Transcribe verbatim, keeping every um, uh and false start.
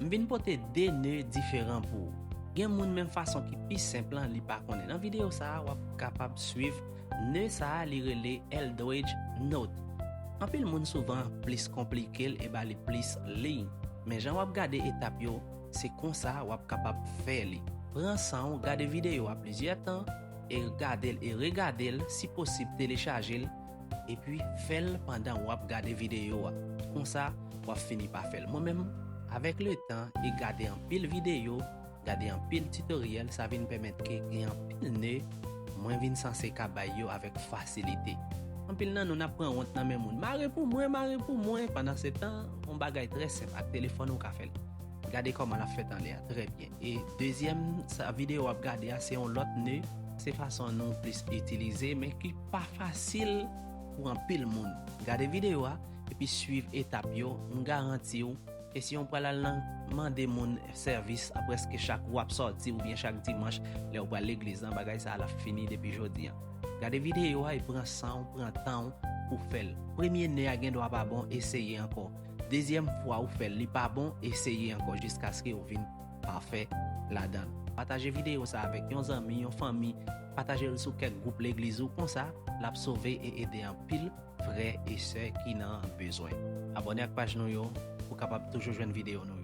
M vin pote de ne diferan pou ou. Gen moun menm fason ki pi senp lan li pa konnen. Nan videyo sa a, w ap kapab swiv ne sa a li rele Eldridge Knot. Anpil moun souvan plis konplike l e ba li plis liy. Men jan w ap gade etap yo, se konsa w ap kapab fè li. Pran san w, gade videyo a plizyè tan, e gade l e regade l, si posib telechaje l, epi fè l pandan w ap gade videyo a. Konsa, w ap fini pa fè l. Mwen menm, avèk letan e gade anpil videyo, gade anpil titoryèl, sa vin pèmèt ke gen anpil ne mwen vin sanse ka bay yo avèk fasilite. Anpil nan nou n ap pran wont nan men moun. Mare pou mwen, mare pou mwen. Pandan se tan, yon bagay trè senp ak telefòn ou ka fè l. Gade kòman l ap fèt anlè a, trè byen. E dezyèm sa videyo w ap gade a, se yon lòt ne, se fason nou plis itilize, men ki pa fasil pou anpil moun. Gade videyo a, epi swiv etap yo, m garanti w, e si yon pral al nan mande moun sèvis aprèske chak w ap sòti oubyen chak dimanch lè w pral legliz lan, bagay sa a l ap fini depi jodi an. Gade videyo a e pran san w, pran tan w pou fè l. Premye ne a gen dwa pa bon, eseye ankò. Dezyèm fwa ou fè l, li pa bon, eseye ankò jiskaske ou vin pafè ladan l. Pataje videyo sa avèk yon zanmi, yon fanmi, pataje l sou kèk gwoup legliz ou, konsa l ap sove e ede anpil frè e sè ki nan bezwen. Abòne ak paj nou yo pou w kapab toujou jwenn videyo nou yo.